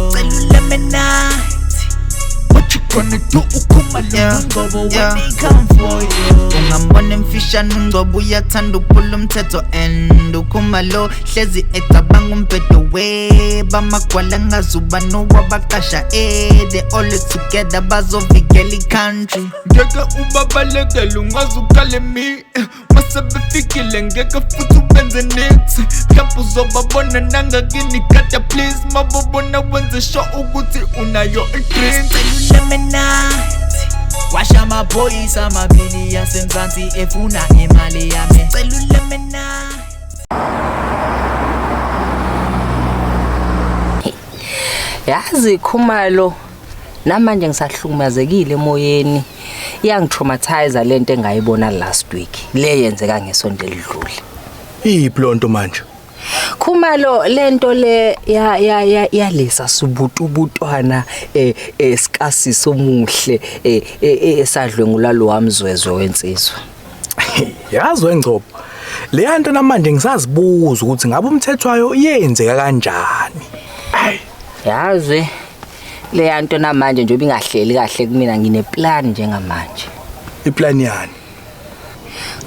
Sicela uLuminati. What you gonna do uKhumalo Ngcobo when they come for you? Ungambona emfishane uNgcobo, uyathanda ukuphula umthetho, and uKhumalo hlezi ecabanga umbhedo we bamagwala ngazuba nowabaqasha, they always together, bazovikela i-country. Ngeke ubabalekele, ungaze ukhale mi mase befikile, ngeke futhi ubenze niks. Mhlawumbe uzobabona nangakini gada, please, mabobona wenze sure ukuthi unayo i-drink. Sicela uLuminati. Washa amaphoyisa amabili yasemzansi efuna imali yami. Sicela uLuminati. Yazi Khumalo, namanje ngisahlukumezekile emoyeni. Iyangitraumatize lento engayibona last week. Le yenzeka ngesonto elidlule. Iphi lonto manje? Khumalo, lento le ya ya ya yalesa subutubutwana esikasiso omuhle esadlwengula lo wamzwezwe wensizwa. Yazi wengcobo. Le nto namanje ngisazibuza ukuthi ngabe umthetho wayo iyenzeka kanjani. Ayi. Yazi le yanto namanje nje ibingahleli kahle kumina, ngine plan njengamanje. Iplan yani?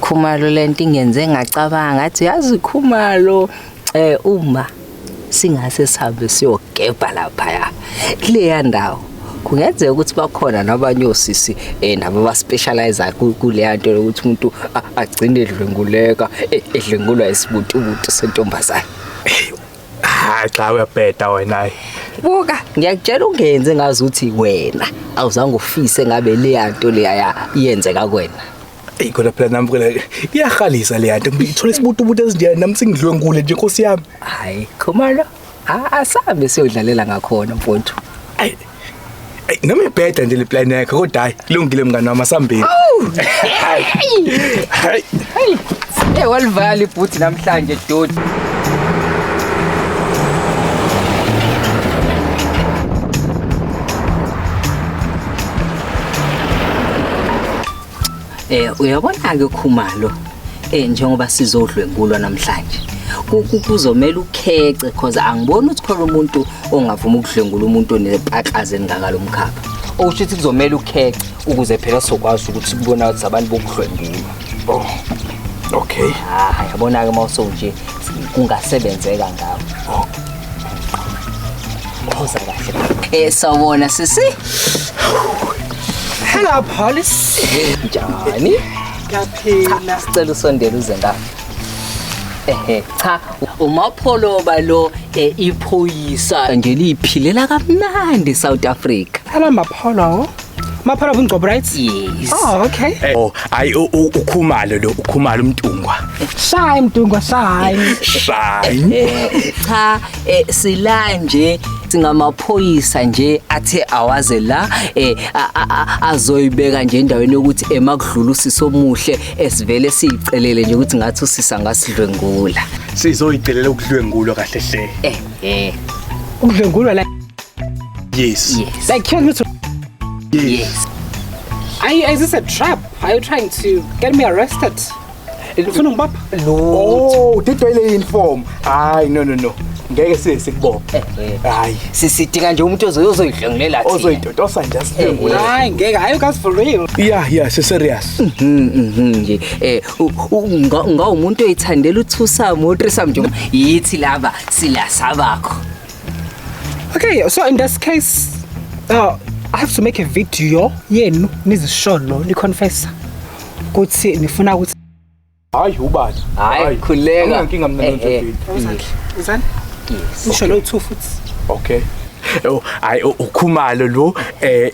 Khumalo, lento ingenze ngacabanga ngathi, yazi Khumalo, uma singase sihambe siyogebha lapha kuleya ndawo, kungenzeka ukuthi bakhona nabanye osisi nabo abaspecialize kuleya nto yokuthi umuntu agcine edlwenguleka, edlwengulwa isibutubutu sentombazane. Hayi cha, uyabheda wena, hayi. Buka, ngiyakutshela, ungenze ngazi ukuthi wena awuzange ufise ngabe leya nto leya iyenzeka kuwena. Ey, kodwa phela nami phela iyahalisa le nto. Ngithola isibutubutu ezinjena nami sengidlwengule nje, Nkosi yami. Hayi Khumalo, asambe siyodlalela ngakhona, mfowethu. Ayi. Ey, noma ibheda nje le plan yakho, kodwa hayi, kulungile mngani wami, asambeni. Hayi. Hayi. Hey, walivala ibhuthi namhlanje doti. Uyabona ke Khumalo, njengoba sizodlwengulwa namhlanje, kuzomela ukhece, cause angiboni ukuthi khona umuntu ongavuma ukudlwengula umuntu onepakazi engaka lomkhaba. Okusho ukuthi kuzomela ukhece ukuze phela sizokwazi ukuthi sikubona ukuthi abantu bokudlwengulwa. Oh. Okay. Ah, yabona ke mawusonje kungasebenzeka ngawo. Oh. Phosa kahle. Sawubona sisi. Hello, police. Njani? Ngiyaphila. Sicela usondele uze ngapha. Ehe, cha, uMapholoba lo, iphoyisa nje liphilela kamnandi South Africa. Hello, Mapholo. Mapholo Ngcobo, right? Yes. Oh, okay. Oh, hayi, uKhumalo lo, uKhumalo uMntungwa. Shine, Mntungwa, shine. Shine. Cha, sila nje singamaphoyisa nje athe awaze la, azoyibeka nje endaweni yokuthi emakudlula usisomuhle esivele siyicelele nje ukuthi ngathi usisa ngasidlwengula. Sizoyicelela ukudlwengulwa kahle hle. Eh. Ukudlwengulwa la. Yes. Yes. Like kill me to Yes. Is this a trap? Are you trying to get me arrested? Ufuna ungibopha? Oh, didwele uniform. Hayi, no no no. Ngeke size sikubophe. Hayi. Sisidinga nje umuntu ozoyidlwengulela thina. Ozoyidodosa nje asidlwengule. Hayi ngeke, are you guys for real? Yeah, si serious. Nje ngawumuntu oyithandela uthusam utrisam nje yithi laba silasabakho. Okay, so in this case, I have to make a video yenu nizisholo niconfessa ukuthi nifuna ukuthi Hayi ubani? Hayi, khuleka. Anginankinga mina nonto video. Uzani? Yes. Nisholo two futhi. Okay. Oh, hayi, uKhumalo lo,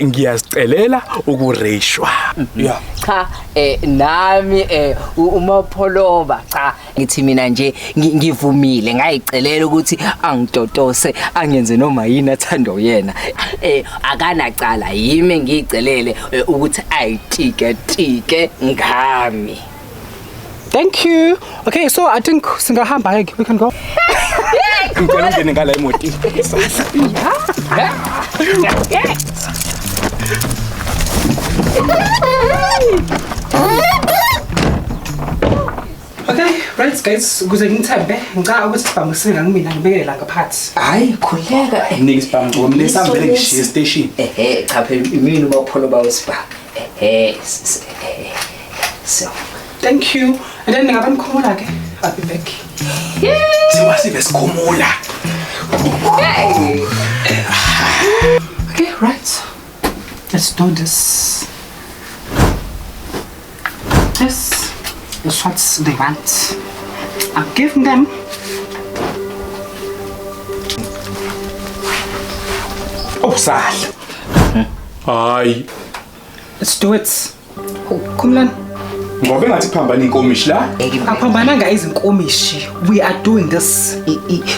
ngiyazicelela ukureshwa. Yeah. Cha, nami uMapholoba, cha, ngithi mina nje ngivumile, ngayicelela ukuthi angitotose, angenze noma yini athanda uyena. Akanacala, yimi ngiyicelele ukuthi ayitike tike ngami. Thank you. Okay, so I think singahamba ke, we can go. Ngicela ungene ngala emotini. Okay, right. Right guys, ukuze ngithembe, ngicela ukuthi sibhamu sike ngimina ngibekele la ngaphathi. Hayi khuleka. Nike isibhamu Ngcobo, mina sambele ngishiye station. Ehhe, cha phela imini ubapholo bawesibhamu. Ehhe, so. Thank you. And then ngabe nikhumula ke. I'll be back. Siwa sibe sikhumula. Okay, right. Let's do this. This is what they want. I'm giving them. Awusahla. Hayi. Let's do it. Khumulani. Ngoba engathi kuphambana inkomishi la. Akuphambananga izinkomishi. We are doing this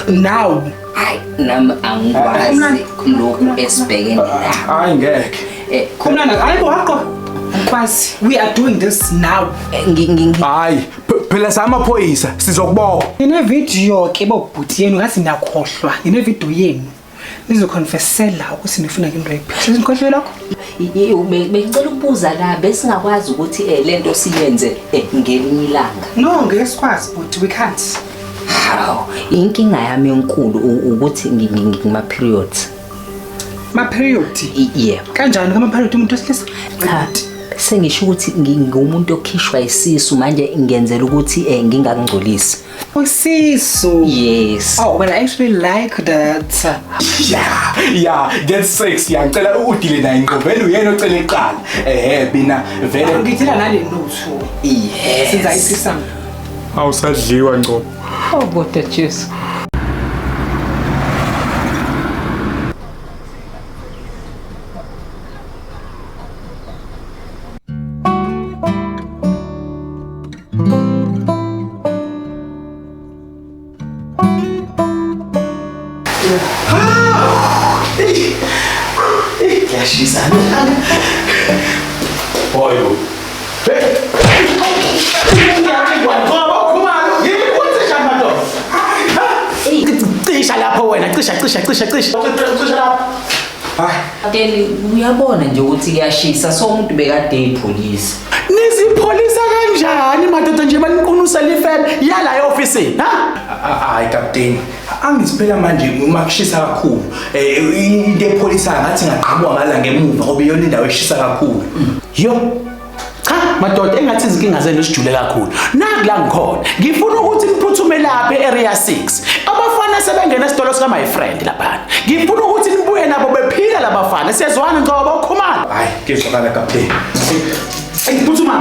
now. Hayi nami angikwazi lokhu esibhekene nakho. Hayi ngeke. Khumulani, hayibo haqo. Angikwazi. We are doing this now. Hayi, phela samaphoyisa sizokubopha. Ngine video ke bobhuti yenu ngathi niyakhohlwa. Ngine video yenu. Nizoconfessela ukuthi nifuna ngimrape. Senikhohlwe lokho? Bengicela ukubuza la besingakwazi ukuthi lento siyenze ngelinye ilanga. No, ngeke sikwazi but we can't. Hawu, inkinga yami enkulu ukuthi ngima periods. Ma period? Yebo. Kanjani ngama period umuntu wesilisa? Cha, sengisho ukuthi ngingumuntu okhishwa isisu manje ngenzela ukuthi ngingakungcolisi. Isisu. Yes. Oh, but I actually like that. Yeah, that's sexy. Ngicela udile naye ngqovela uyena ocela iqala. Ehhe mina vele ngithela nale notho. Yes. Sinza isisam. Awusadliwa Ngcobo. Oh, kodwa Jesu. Hayibo. Cisha lapho wena, cisha cisha lapho. Hayi. Uyabona nje ukuthi kuyashisa so umuntu bekade epholisa. Nizipholisa kanjani madoda nje baniqunusa lifele yala eofisini, ha? Hayi kapteni, angithi phela manje uma kushisa kakhulu into epholisa ngathi ngaqhamuka ngala ngemuva ngoba iyona indawo eshisa kakhulu. Yo. Cha madoda engathi izinkinga zenu sijule kakhulu. Naku la ngikhona. Ngifuna ukuthi niphuthume lapha e-area 6. Abafana sebengena esitolo sika my friend lapha. Ngifuna ukuthi nibuye nabo bephila labafana. Siyezwana Ngcobo ukhumalo. Hayi kezwakala kapteni. Hey, phuthuma.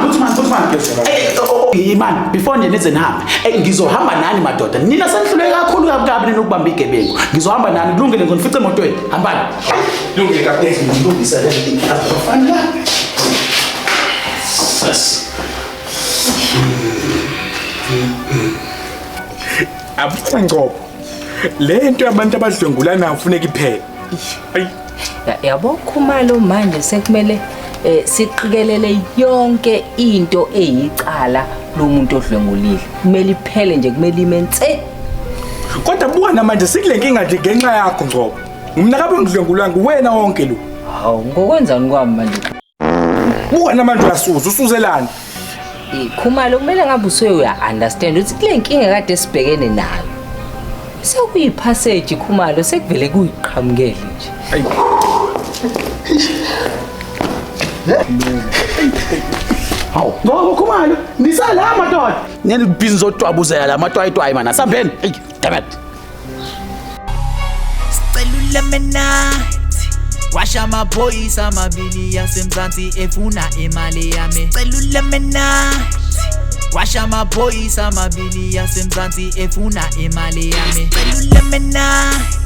Hey, man, before nje nize nihambe. Hey, ngizohamba nani madoda. Nina senihluleke kakhulu kabi nina ukubamba igebengu. Ngizohamba nani kulungile ngizonifica emotweni. Hambani. Lungile kapteni. Ngilungisa le nto. Abafana. Yes. Abona Ngcobo. Le nto yabantu abadlwengulana kufuneka iphele. Ayi. Yabo Khumalo manje sekumele siqikelele yonke into eyicala lomuntu odlwengulile. Kumele iphele nje, kumele ime nse. Kodwa buka manje sikule nkinga nje ngenxa yakho Ngcobo. Mina kabe ngidlwengulanga wena wonke lo. Hawu, ngokwenzani kwami manje? Buka namanje uyasuza, usuzelana. Khumalo kumele ngabe usuya understand ukuthi kule nkinga kade sibhekene nayo. Sekuyipassage Khumalo sekuvele kuyiqhamukele nje. Ayi. Hawu, Ngcobo Khumalo, nisala madoda. Neni busy zotwabuzela la matwayitwayi mana. Sambeni. Hey, damn it. Sicela ulemenathi. Washa amaphoyisa amabili yasemzansi efuna imali yami. Sicela ulemenathi. Washa amaphoyisa amabili yasemzansi efuna imali yami. Sicela ulemenathi.